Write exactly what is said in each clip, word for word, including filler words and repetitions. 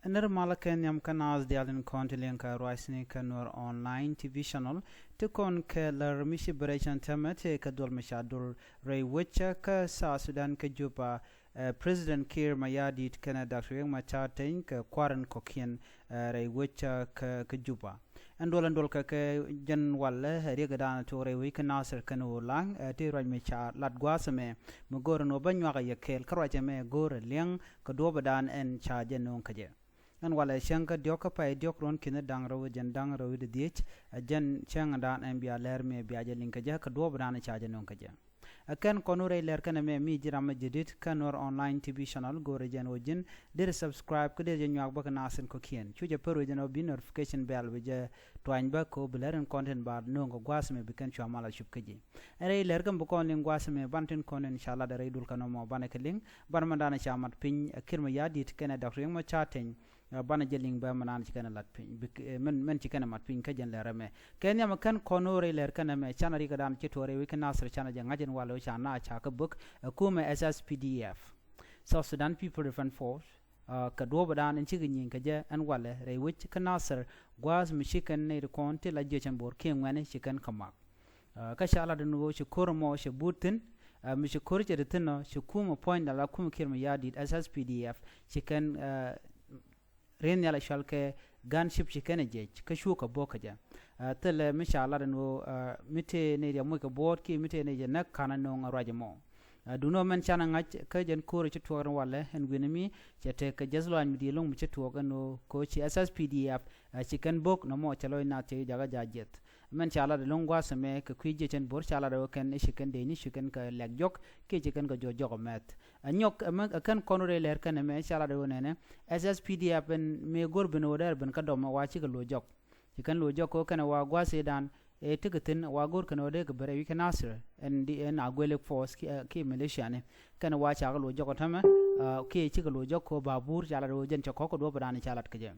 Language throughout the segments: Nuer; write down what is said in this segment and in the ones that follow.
Nir malä kɛ nhiam kä naath diaal tin kɔn ti liŋ kɛ ruacni kɛ Nuer Online T V Channel, ti kɔn kɛ lär mi ci bɛ rɛy cɛn tɛmɛ tëë kɛ duɔl mi ca dul rɛy wecä kä South Sudan kä Juba, ɛ, President Kiir Mayardit kɛnɛ Doctor Riek Machar Teny kɛ kua̱r in kɔ̱kiɛn, ɛ, rɛy wecä kä, kä Juba. Ɛn duɔl ɛn duɔl kɛ kɛ jɛn walɛ, ɛ, riɛkɛ daanɛ tuɔk rɛy wec kä Nasir kɛnɛ Ulaŋ, ɛ, ti ruac mi ca lat gua̱a̱th ɛmɛ, mi go̱o̱rɛ ni wä bä nyuak ɛ yɛ kɛɛl kä ruac ɛmɛ go̱o̱rɛ liɛŋ kɛ duɔ̱ɔ̱p ɛ daan ɛn ca jɛ nööŋ kä jɛ. Ɛn walɛ cäŋ kä diɔ̱k kä pay diɔ̱k ruɔ̱n ki̱n da̱ŋ rɛw jɛn da̱ŋ rɛw i̱ di dhiec, ɛ jɛn cäŋ dan ɛn bia lɛr mi bia jɛ liŋ kä jɛ kä duɔ̱ɔ̱p dan ca jɛ nöŋ kä jɛ. Ɛ kɛn kɔn wä rɛy lɛr kɛn ɛmɛ mi ji̱ ram ɛ jɛ dit kä Nuer Online T V Channel go̱o̱rɛ jɛn wä ji̱n deri subscribe kä deri jɛ nyuak bä kä nasin kɔ̱kiɛn. Cu jɛ pär wä jɛn wä bi notification bell bi jɛ tuany bä kɛ wä bi lɛr in kɔn tin ba nöŋ kɛ gua̱a̱th mi bi kɛn cua mal a cup kä ji̱. Ɛ rɛy lɛr kɛn bi kɔn liŋ gua̱a̱th mi ban tin kɔn in ca lat ɛ rɛy dul kɛ nɔmɔ ban ɛ kɛ liŋ ban mɛ dan ca mat piny ɛ Kiir Mayardit kɛnɛ Doctor Riek Machar Teny. Ɛ, banɛ jɛ liŋ bɛ mɛ naan ci kɛn ɛ lat piny, bi, ɛ, mɛn, mɛn ci kɛn ɛ mat piny kä jɛn lɛr ɛmɛ. Kɛ nhiam ɛ kɛn kɔn ɣöö rɛy lɛr kɛn ɛmɛ canɛ rikɛ daan ci tuɔɔr rɛy wec kä Nasir canɛ jɛ ŋa̱c ɛn walɛ wec ca na ca kä bök, ɛ, kumɛ S S P D F, South Sudan People Defense Force, ɛ, kɛ duɔ̱ɔ̱p ɛ daan ɛn cikɛ nyiŋ kɛ jɛ ɛn walɛ rɛy wec kä Nasir gua̱a̱th mi ci kɛn nɛy ti kɔn ti la jiɛc ɛn bo̱r kiɛ ŋuɛ̈ni ci kɛn kɛ mak. Ɛ, kä ca lat ɛn ɣöö ci ko̱r ɛmɔ cɛ but thi̱n, ɛ, mi ci ko̱r cɛ ti thi̱n ɔ ci kumɛ puɔ̱ny dala kumɛ Kiir Mayardit S S P D F ci kɛn, ɛ, rin nhial a cual kɛ gunship ci kɛn ɛ jiɛc kä cu kɛ bo̱k kä jɛ. Ɛ, thilɛ mi ca lat ɛn ɣöö, ɛ, mi tëë ni riɛm muc kɛ buɔ̱ɔ̱t kiɛ mi tëë ni jɛ näk ka̱n ɛ no̱o̱ŋ ɛ ruac ɛmɔ. Ɛ, duundɛ ɣöö mɛn canɛ ŋa̱c kä jɛn ko̱r ci tuɔɔk ɛn walɛ ɛn wi̱n mi cɛ tek kɛ jiɛth lɔany mi di̱i̱t lo̱ŋ mi ci tuɔɔk ɛn ɣöö ko̱ ci S S P D F, ɛ, ci kɛn bo̱k nɔmɔ cɛ lɔc naath cɛ jakä ja̱ jiɛth. Mɛn ca lat ɛlɔ̱ŋ gua̱a̱th ɛmɛ kɛ kui̱ jiɛc ɛn bo̱r ca lat ɛ ɣöö kɛn i̱ ci kɛn dee ni ci kɛn kɛ lɛk jɔk kiɛ ci kɛn kɛ jɔk jɔk ɛmɛth. Ɛ nyɔk ɛmɛ ɛ kɛn kɔn rɛy lɛr kɛn ɛmɛ ca lat ɛ ɣöö nɛnɛ S S P D F ɛn mëë go̱r ben ɣöö dɛr ben kä dɔm ɛ wa cikɛ lo̱c jɔk. Ci kɛn lo̱c jɔk kɛ ɣöö kɛn ɛ wa gua̱a̱th ëëdan ɛ tekɛ thi̱n ɛ wa go̱r kɛn ɣöö dee kɛ ben rɛy wi̱c kä Nasir ɛn di ɛn Aguelek force kiɛ, kiɛ militia ni kɛn ɛ wa cakɛ lo̱c jɔk ɛ tämɛ, ɛ, kiɛ cikɛ lo̱c jɔk kɛ ɣöö babur ca lat ɛ ɣöö jɛn cɛ kɔk kɛ duɔ̱ɔ̱p ɛ dan ca lat kɛ jɛ.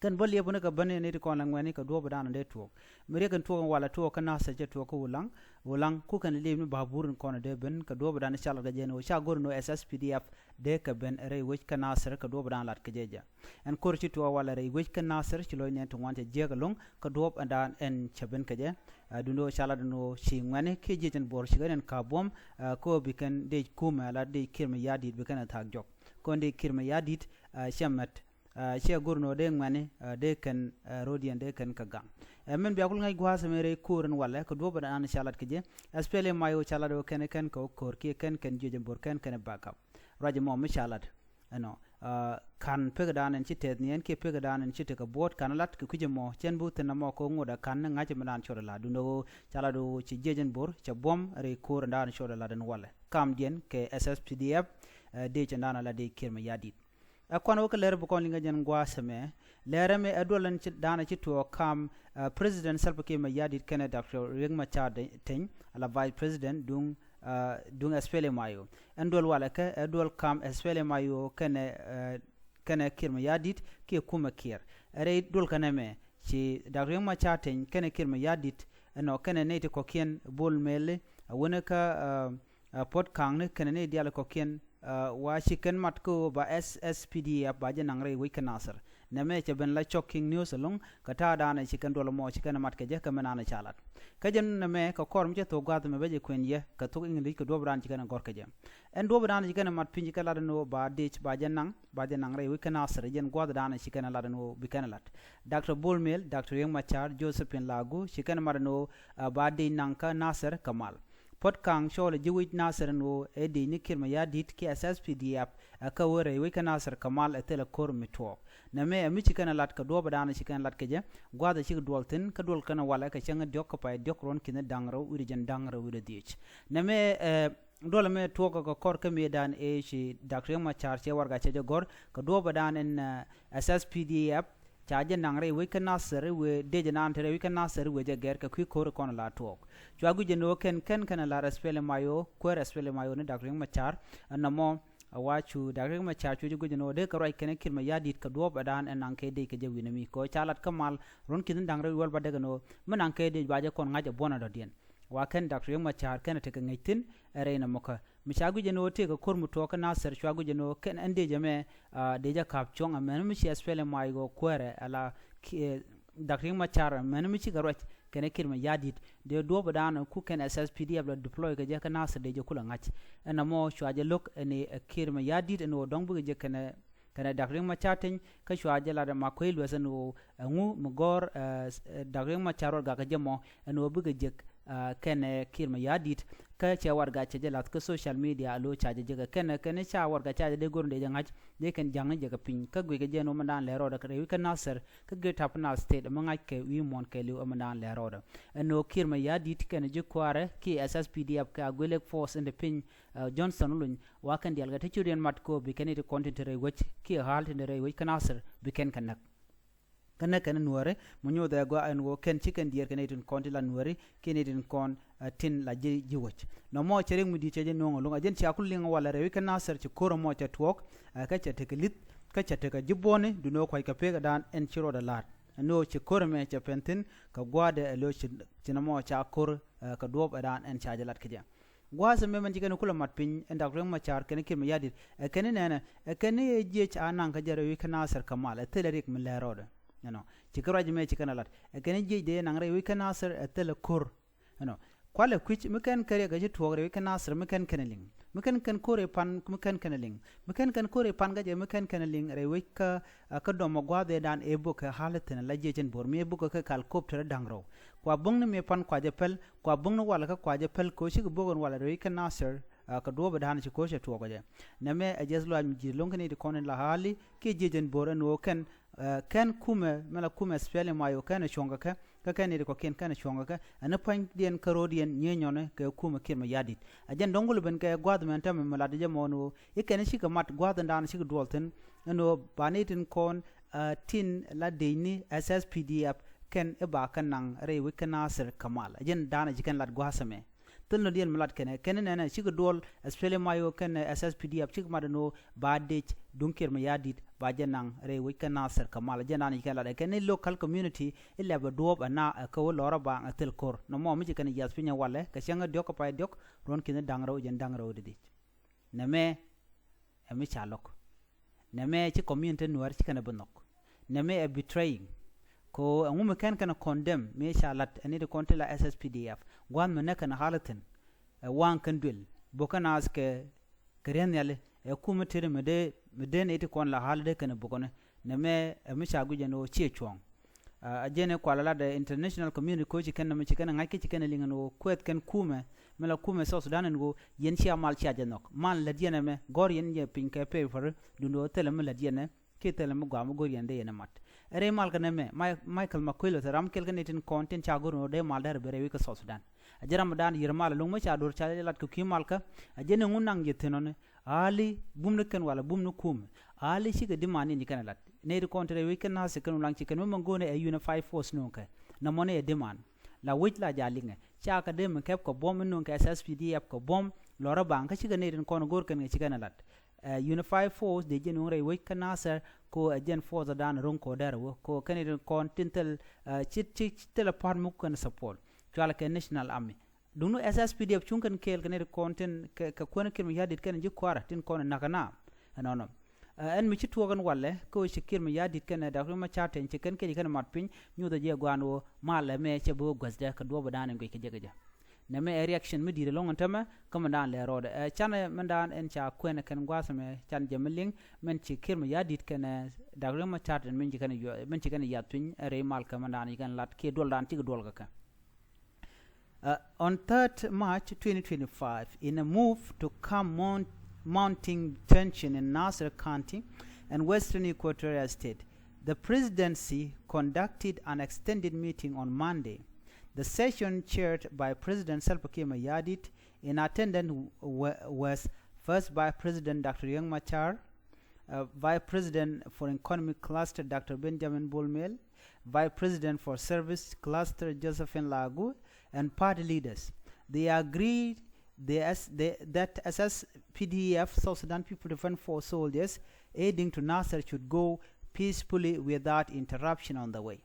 Kɛn bä liɛp wä ni kɛ bäni ni ti kɔn la ŋuɛni kɛ duɔ̱ɔ̱p dan dee tuɔɔk. Mi riɛk in tuɔɔk in walɛ tuɔɔk kä Nasir cɛ tuɔɔk kä Ulaŋ. Ulaŋ ku kɛn liɛp ni babur in kɔn dee ben kɛ duɔ̱ɔ̱p dan ca lat kɛ jɛ ni wä ca go̱r ni wä S S P D F dee kɛ ben rɛy wec kä Nasir kɛ duɔ̱ɔ̱p dan lat kɛ jɛ jɛ. Ɛn ko̱r ci tuɔɔk walɛ rɛy wec kä Nasir ci lo̱c nɛn ti ŋuan cɛ jiɛk ɛlɔ̱ŋ kɛ duɔ̱ɔ̱p dan ɛn cɛ ben kɛ jɛ. Ɛ, duundɛ wä ca lat ni wä ci ŋuɛni kiɛ jiɛc in buɔr ci kɛ nɛn ka buɔ̱m, ɛ, kɛ wä bi kɛn dee kumɛ la dee Kiir Mayardit bi kɛn ɛ thaak jɔk. Kɔn dee Kiir Mayardit, ɛ, cɛ mɛt. Ɛ, ciɛ go̱r ni ɣöö dee ŋuɛ̈ni, ɛ, dee kɛn, ɛ, ro̱diɛn dee kɛn kɛ gaŋ. Ɛ, min bia kul ŋäc gua̱a̱th ɛmɛ rɛy ko̱r ɛn walɛ kɛ duɔ̱ɔ̱p ɛn an ca lat kɛ jɛ. S P L M I O ca lat ɣöö kɛn kɛn kɛ ko̱r kiɛ kɛn kɛn jiɛc ɛn bo̱r kɛn kɛn backup. Ruac ɛmɔ mi ca lat ɛnɔ, ɛ, ka̱n pek dan ɛn ci tɛth ni ɛn kiɛ pek dan ɛn ci tekɛ buɔ̱ɔ̱t ka̱n lat kɛ kui̱c ɛmɔ cɛn bi wä thi̱n ɛmɔ kɛ ŋot ɛ ka̱n ni ŋa̱c ɛmɛ dan cɔt ɛ lat duundɛ ɣöö ca lat ɣöö ci jiɛc ɛn bo̱r cɛ buɔ̱m rɛy ko̱r ɛn dan cɔt ɛ lat ɛn walɛ kamdiɛn kɛ S S P D F, ɛ, dee cɛn dan ɛ lat dee Kiir Mayardit. Ɛ kuan wä kä lɛr bi kɔn liŋ kä jɛn gua̱a̱th ɛmɛ. Lɛr ɛmɛ ɛ duɔl ɛn ci da̱a̱n ɛ ci tuɔɔk kam, ɛ, President Salva Kiir Mayardit kɛnɛ Doctor Riek Machar Teny ala Vice President duŋ, ɛ, duŋ S P L M I O. Ɛn duɔl walɛ kɛ ɛ duɔl kam S P L M I O kɛnɛ, ɛ, kɛnɛ Kiir Mayardit kiɛ kumɛ Kiir. Ɛ rɛy duɔl kɛn ɛmɛ ci Doctor Riek Machar Teny kɛnɛ Kiir Mayardit ɛnɔ kɛnɛ nɛy ti kɔ̱kiɛn Bol Mel ɛ wänä kä, ɛ, ɛ, Puɔt Kaŋni kɛnɛ ni diaal kɔ̱kiɛn, ɛ, wa ci kɛn mat kä ɣöö ba S S P D F ba jɛ naŋ rɛy wec kä Nasir. Nɛmɛ cɛ ben la Chok King News ɛlɔ̱ŋ kɛ ta̱a̱ daanɛ ci kɛn duɔl ɛmɔ ci kɛn mat kɛ jɛ kɛ mɛ nanɛ ca lat. Kä jɛn nɛmɛ kɛ kɔr mi cɛ thok gua̱a̱th ɛmɛ bɛ jɛ kuɛn yɛ kɛ thok English kɛ duɔ̱ɔ̱p daan ci kɛn gɔ̱r kɛ jɛ. Ɛn duɔ̱ɔ̱p daan ci kɛn mat piny ci kɛ lat ɛn ɣöö ba dec ba jɛ naŋ ba jɛ naŋ rɛy wec kä Nasir jɛn gua̱a̱th daan ci kɛn lat ɛn ɣöö bi kɛn lat. Doctor Bol Mel, Doctor Riek Machar, Josephine Lagu ci kɛn mat ɛn ɣöö, ɛ, ba dec naŋ kä Nasir kɛ mal. Puɔt Kaŋ cɔɔl ɛ ji̱ wec Nasir ɛn ɣöö ɛ dec ni Kiir Mayardit kiɛ S S P D F ɛ kä wä rɛy wec kä Nasir kɛ mal ɛ thilɛ ko̱r mi tuɔɔk. Nɛmɛ ɛ mi ci kɛn ɛ lat kɛ duɔ̱ɔ̱p ɛ daanɛ ci kɛn ɛ lat kɛ jɛ gua̱a̱th ɛ cikɛ duɔl thi̱n kä duɔl kɛn ɛ walɛ kɛ cäŋ ɛ diɔ̱k kä pay diɔ̱k ruɔ̱n ki̱n da̱ŋ rɛw wi̱cdɛ jiɛn da̱ŋ rɛw wi̱cdɛ dhiec. Nɛmɛ, ɛ, duɔl ɛmɛ tuɔɔk kɛ kɔr kä mëë dan ɛ ci Doctor Riek Machar cɛ warɛga cɛ jɛ gɔ̱r kɛ duɔ̱ɔ̱p ɛ daan ɛn, ɛ, S S P D F ca jɛ naŋ rɛy wec kä Nasir i̱ wëë dec ɛnan te rɛy wec kä Nasir i̱ wëë jɛ gɛr kɛ kui̱ ko̱r kɔn la tuɔɔk. Cua guic ɛn ɣöö kɛn kɛn kɛn ɛ lar S P L M I O kuäär S P L M I O ni Doctor Riek Machar ɛn nɔmɔ. Ɛ wa cu Doctor Riek Machar cu jɛ guic ɛn ɣöö dee kɛ ruac kɛn Kiir Mayardit kɛ duɔ̱ɔ̱p ɛ daan ɛn naŋ kɛ dec kɛ jɛ wi̱n ɛmi kɛ ɣöö ca lat kä mal ruɔ̱n ki̱n da̱ŋ rɛw wi̱c wäl ba dek ɛn ɣöö mi naŋ kɛ dec ba jɛ kɔn ŋa̱c ɛ buɔ̱n ɛ dɔ̱diɛn. Wa kɛn Doctor Riek Machar kɛn ɛ tekɛ ŋäc thi̱n ɛ rɛy nɔmɔ kä Mi ca guic ɛn ɣöö tëëkɛ ko̱r mi tuɔɔk kä Nasir, cua guic ɛn ɣöö kɛn ɛn dëëc ɛmɛ, ah, dëëc ɛ ka̱p cuɔ̱ŋ, amäni mi ci SPLM-IO kuäärɛ ala ki, eh, Dak Riek Macar, amäni mi cikɛ ruac kɛnɛ Kiir Mayardit, dee duɔ̱ɔ̱p ɛ da̱a̱n ku kɛn SSPDF la deploy kɛ jɛ kä Nasir dee jɛ kulɛ ŋa̱c. Ɛn ɛmɔ cua jɛ lo̱k ɛn ɛ Kiir Mayardit ɛn ɣöö dɔ̱ŋ bikɛ jɛ kɛnɛ, kɛnɛ Dak Riek Macar teny, kä cua jɛ lat ɛ Makuei Lueth ɛn ɣöö ɛŋu mi gɔ̱r, eh, s-, eh, Dak Riek Macar warɛgak kɛ jɛ mɔ ɛn ɣöö bikɛ jek, ah, kɛnɛ Kiir Mayardit, kä cɛ warɛgak cɛ jɛ la̱th kä social media a lo̱ ca jɛ jek ɛ kɛnɛ, kɛnɛ ca warɛgak ca jɛ dee go̱r in dee jɛ ŋa̱c, dee kɛn ja̱ŋni jɛ kɛ piny, kä guic kɛ jɛ ɛn ɣöö mɛn da̱a̱n lɛr rɔɔdɛ kɛ rɛy wec kä Nasir, kä Greater Upper Nile State, ɛmɛ ŋa̱c kɛ wi̱i̱ muɔ̱ɔ̱n kɛɛliw ɛmɛ da̱a̱n lɛr rɔɔdɛ. Ɛn ɣöö Kiir Mayardit kɛnɛ ji̱ kua̱rɛ kiɛ SSPDF kɛ Agwelek Force in te piny, eh, Johnson Olony, wa kɛn diaal kɛ te ci riɛn mat kɛ ɣöö bi kɛn it kɔn tin te rɛy wec kiɛ ɣa̱l tin te rɛy wec kä Nasir bi kɛn kɛ näk. Kä näk kɛn Nuääri, mi nyothɛ gɔaa ɛn ɣöö kɛn ci kɛn diɛɛr kɛn it in kɔn tin la Nuääri kiɛ in it in kɔn, eh, tin la ji̱, ji̱ wec. Nɔmɔ cɛ riɛk mi di̱i̱t cɛ jɛ nööŋ ɛlɔ̱ŋ. Ɛ jɛn cia ku liŋ walɛ rɛy wec kä Nasir ci ko̱r ɛmɔ cɛ tuɔɔk, eh, kä cɛ tekɛ li̱th, kä cɛ tekɛ ji̱ buɔ̱ni, duundɛ ɣöö kuackɛ pek ɛ da̱a̱n ɛn ci rɔɔdɛ la̱r. Ɛn ɣöö ci ko̱r ɛmɛ cɛ pɛn thi̱n kɛ gua̱a̱thdɛ ɛ lo̱c ci, ci nɔmɔ ca ko̱r, eh, kɛ duɔ̱ɔ̱p ɛ da̱a̱n ɛn ca jɛ lat kɛ jɛ. Gua̱a̱th ɛmɛ mɛn ci kɛn kulɛ mat piny ɛn Dak Riek Macar kɛnɛ Kiir Mayardit. Ɛ kɛn inɛnɛ, ɛ kɛn i̱ jiec a naŋ kä jɛ rɛy wec kä Nasir kɛ mal, ɛ thilɛ riɛk mi lɛr rɔɔdɛ. Ɛnɔ, ci kɛ ruac ɛmɛ ci kɛn a lat. Ɛ kɛn i̱ jiec dee naŋ rɛy wec kä Nasir, ɛ thilɛ ko̱r. Ɛnɔ, kualɛ kui̱c mi kɛn kɛ riɛk ɛ ci tuɔɔk rɛy wec kä Nasir, mi kɛn kɛn liŋ. Mi kɛn kɛn ko̱r i̱ pan, mi kɛn kɛn liŋ. Mi kɛn kɛn ko̱r i̱ pan kä jɛ, mi kɛn kɛn liŋ rɛy wec kä, ɛ, kä dɔmɔ gua̱a̱th ëë da̱a̱n ëë bukɛ ɣa̱l thi̱n la jiec ɛn bo̱r mi ëë bukɛ kɛ kal kop te rɔ da̱ŋ rɛw. Kua buŋni mi pan kua jɛ päl, kua buŋni walɛ kä kua jɛ päl kɛ ɣöö cikɛ bok ɛn walɛ rɛy kä Nasir, ah, kɛ duɔ̱ɔ̱p ɛ da̱a̱n ci ko̱r cɛ tuɔɔk ɛ jɛ. Nɛmɛ ɛ jiɛth lɔaac mi ji̱ lo̱ŋ kɛn i̱ ti kɔn in la ɣa̱li kiɛ jiec ɛn bo̱r ɛn ɣöö kɛn, ah, kɛn kumɛ, mɛ la kumɛ SPLM-IO kɛn ɛ cuɔ̱ŋ kɛ kɛ, kä kɛn i̱ ti kɔ̱kiɛn kɛn ɛ cuɔ̱ŋ kɛ kɛ, ɛn i̱ pua̱nydiɛn kä ro̱o̱diɛn nyieenyɔni kɛ kumɛ Kiir Mayardit. Ɛ jɛn dɔ̱ŋ kulɛ ben kɛ gua̱a̱th mɛn täämɛ mi lat jɛ mɔ ɛn ɣöö i̱ kɛn i̱ cikɛ mat gua̱a̱th in da̱a̱n cikɛ duɔl thi̱n, ɛn ɣöö banɛ i̱ tin kɔn, ah, tin la dëëcni SSPDF kɛn i̱ ba kɛ naŋ rɛy wec kä Nasir kɛ mal. Ɛ jɛn da̱a̱n ɛ ci kɛn lat gua̱a̱th ɛmɛ. Thil nɔ diɛn mi lat kɛnɛ, kɛn nɛnɛ cikɛ duɔl SPLM-IO kɛnɛ SSPDF cikɛ mat ɛn ɣöö ba dec duŋ Kiir Mayardit ba jɛ naŋ rɛy wec kä Nasir kɛ mal. Jɛn da̱a̱n ci kɛn lat ɛ kɛn i̱ local community i̱ lɛpɛ duɔ̱ɔ̱p ɛ na ɛ kä wä lɔrä ba ɛ thil ko̱r. Nɔmɔ mi ci kɛn jiath piny ɛ walɛ kɛ cäŋ ɛ diɔ̱k kä pay diɔ̱k ruɔ̱n ki̱n da̱ŋ rɛw jɛn da̱ŋ rɛw di dic. Nɛmɛ ɛ mi ca lo̱k. Nɛmɛ ci community Nuäär ci kɛn ɛ bi nhɔk. Nɛmɛ ɛ betraying. Kɛ ɣöö ɛŋu mi kɛn kɛn ɛ condemn mi ca lat ɛ ni ti kɔn ti la SSPDF. Gua̱a̱th mi nɛ kɛn ɛ ɣa̱l thi̱n. Ɛ waŋ kɛn duël. Bok kɛn naath kɛ, kɛ riäth nhiali. Ɛ kumɛ tëëdi mi dee, mi dee ni ti kɔn la ɣa̱l dee kɛn ɛ bok kɔn. Nɛmɛ ɛ mi ca guic ɛn ɣöö ciɛ cuɔ̱ɔ̱ŋ. Ah, a jɛn ɛ kual a lat ɛ international community koci kɛn nɛmɛ ci kɛn ɛ ŋa̱c kä ci kɛn ɛ liŋ ɛn ɣöö kuɛth kɛn kumɛ, mi la kumɛ South Sudan ɛn ɣöö yɛn cia mal cia jɛ nhɔk. Mal lät yɛn ɛmɛ, gɔ̱r yɛn jɛ piny kɛ paper, duundɛ ɣöö thilɛ mi lät yɛn ɛ, kiɛ thilɛ mi gɔaa mi go̱r yɛn dee yɛn ɛ mat. Ɛ rɛy mal kɛ nɛmɛ, Mi-, Michael Makuei Lueth ram kɛl kɛ nɛy tin kɔn tin ca go̱r ɛn ɣöö dee mal dɛr ɛ ben rɛy wec kä South Sudan. A jɛn ram mi daan yiër mal ɛlɔ̱ŋ mi ca do̱r ca lɛ lat kɛ kui̱ mal kä, a jɛn ɛŋu naŋ jɛ thi̱n ɔni, Aali bum ni kɛn wala bum ni kumɛ. Aali cikɛ demand in ci kɛn lat. Nɛy ti kɔn ti rɛy wec kɛn na̱th ci kɛn wulaŋ ci kɛn mi mɛn go̱o̱nɛ ɛ unified force no̱o̱ŋ kɛ. Nɔmɔ ni ɛ demand. La wec la ja liŋɛ. Ca kɛ dee mi kɛp kɛ buɔ̱m mi no̱o̱ŋ kɛ SSPDF kɛ buɔ̱m. Lɔrä baŋ kä cikɛ nɛy tin kɔn go̱o̱r kɛn kɛ ci kɛn lat. Ɛ unified force dee jiɛn wä rɛy wec kä Nasir ko ɛ jiɛn force dan ro̱ŋ ko dɛr wä ko kɛn nɛy tin kɔn tin thil, ɛ, ci, ci, ci thil ɛ pa̱t mi ku kɛn support. Cual kɛ National Army. Duŋdu SSPDF cuŋ kɛn kɛɛl kɛ nɛy ti kɔn tin kɛ, kɛ kuäär Kiir Mayardit kɛn ji̱ kua̱rä tin kɔn nakä na. Ɛnɔnɔ. Ɛ, ɛn mi ci tuɔɔk ɛn walɛ, kä ɣöö ci Kiir Mayardit kɛnɛ Dak Riek Macar tɛny ci kɛn kɛ ji̱ kɛn mat piny, nyothɛ jiɛ gua̱a̱n ɣöö mal ɛmɛ cɛ bi wä guäthdɛ kɛ duɔ̱ɔ̱p ɛ da̱a̱n in guic kɛ jɛ kɛ jɛ. Nɛmɛ ɛ reaction mi di̱i̱t ɛlɔ̱ŋ ɛn tämɛ, kä mi da̱a̱n lɛ rɔɔdɛ. Ɛ, canɛ mɛn da̱a̱n ɛn ca kuɛn ɛ kɛn gua̱a̱th ɛmɛ, can jɛ mi liŋ, mɛn ci Kiir Mayardit kɛnɛ Dak Riek Macar tɛny min ci kɛn yɔ-, min ci kɛn yath piny, ɛ rɛy mal kɛ mɛn da̱a̱n ci kɛn lat, kiɛ duɔl da̱a̱n cikɛ duɔl kɛ kɛ. Uh, on third March twenty twenty-five, in a move to calm mount-, mounting tension in Nasir County and western Equatoria State, the presidency conducted an extended meeting on Monday. The session, chaired by President Salva Kiir Mayardit, in attendance w-, wa-, was First Vice President Doctor Riek Machar, uh, Vice President for Economic Cluster Doctor Benjamin Bol Mel, Vice President for Service Cluster Josephine Lagu, and party leaders. They agreed they as-, they, that SSPDF, South Sudan People Defense Force soldiers heading to Nasser should go peacefully without interruption on the way.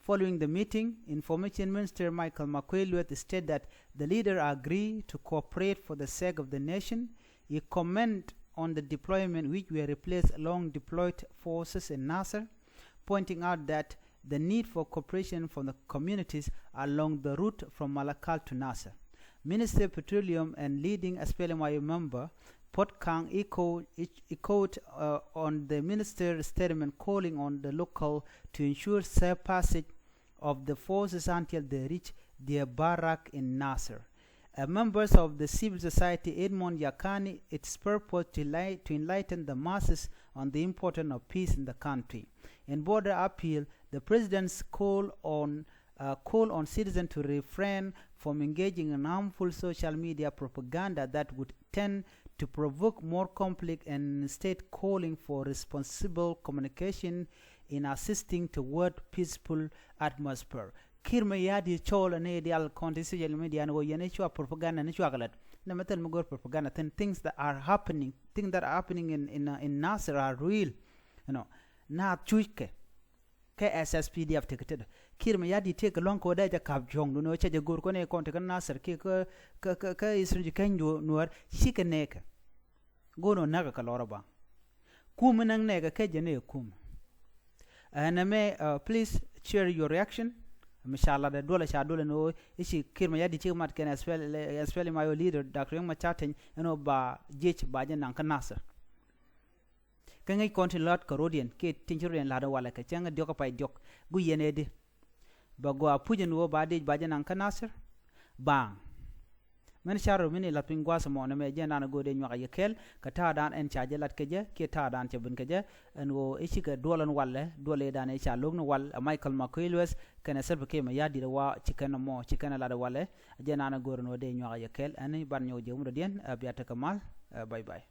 Following the meeting, Information Minister Michael Makuei Lueth stated that the leader agreed to cooperate for the sake of the nation. He comment on the deployment which were replaced long deployed forces in Nasir, pointing out that the need for cooperation from the communities along the route from Malakal to Nasir. Minister of Petroleum and leading S P L M I O member Port Kang echoed, echoed uh, on the minister's statement calling on the local to ensure safe passage of the forces until they reach their barrack in Nasir. Uh, members of the civil society, Edmond Yakani, its purpose to, li- to enlighten the masses on the importance of peace in the country. In border appeal, the president's call on uh, call on citizens to refrain from engaging in harmful social media propaganda that would tend to provoke more conflict, and instead calling for responsible communication in assisting toward peaceful atmosphere. Kiir Mayardit cɔɔl ni dial kɔn ti social media ni wä yɛn cua propaganda ni cua kɛ lät. Ni mɛ thil mi go̱r propaganda thin things that are happening, things that are happening in, in, uh, in Nasir are real. You know, na cuc kɛ kɛ S S P D F tek tet. Kiir Mayardit tek luaŋ kɛ wä dee jɛ kap juɔ̱ŋ dun wä cɛ jɛ go̱r kɔn ɛ kɔn tek Nasir ki kɛ, kɛ, kɛ, kɛ Eastern Jikany Nuäär ci kɛ nɛɛkɛ. Go̱o̱n ɔ näk kɛ lɔr ɔ baŋ. Kum mi näk nɛɛkɛ kɛ jɛ nɛɛ kum. Ɛn ɛmɛ, uh, please share your reaction. Mi ca lat ɛ duɔl ɛ ca duɔl ɛn ɣöö i̱ ci Kiir Mayardit ci mat kɛn S P L, S P L M I O leader Doctor Riek Machar Teny ɛn ɣöö ba jiec ba jɛ naŋ kä Nasir. Kä ŋäc kɔn tin la̱t kɛ rɔ̱diɛn kiɛ tin ci rɔ̱diɛn la̱t walɛ kɛ cäŋ diɔ̱k kä pay diɔ̱k. Guic yɛn ɛ di bɛ gɔaa puc ɛn ɣöö ba diec ba jɛ naŋ kä Nasir. Baaŋ. Min car rɔ min ilat piny gua̱a̱th mɔ nɛmɛ jɛ nan a go̱o̱dɛ nyuak a yɛ kɛl kɛ ta̱a̱dan ɛn ca jɛ lat kɛ jɛ kiɛ ta̱a̱dan cɛ ben kɛ jɛ. Ɛn ɣöö i̱ cikɛ duɔl ɛn walɛ duɔl ëëdan i̱ ca lo̱k ni wal ɛ Michael Makuei Lueth kɛnɛ Salva Kiir Mayardit wa ci kɛn mɔ ci kɛn lat walɛ. Jɛ nan a go̱o̱r ɛn ɣöö dee nyuak a yɛ kɛl ɛn i̱ ban nyɔk jɛ wumdɔdiɛn ɛ bia tekɛ mal. Ɛ bye bye.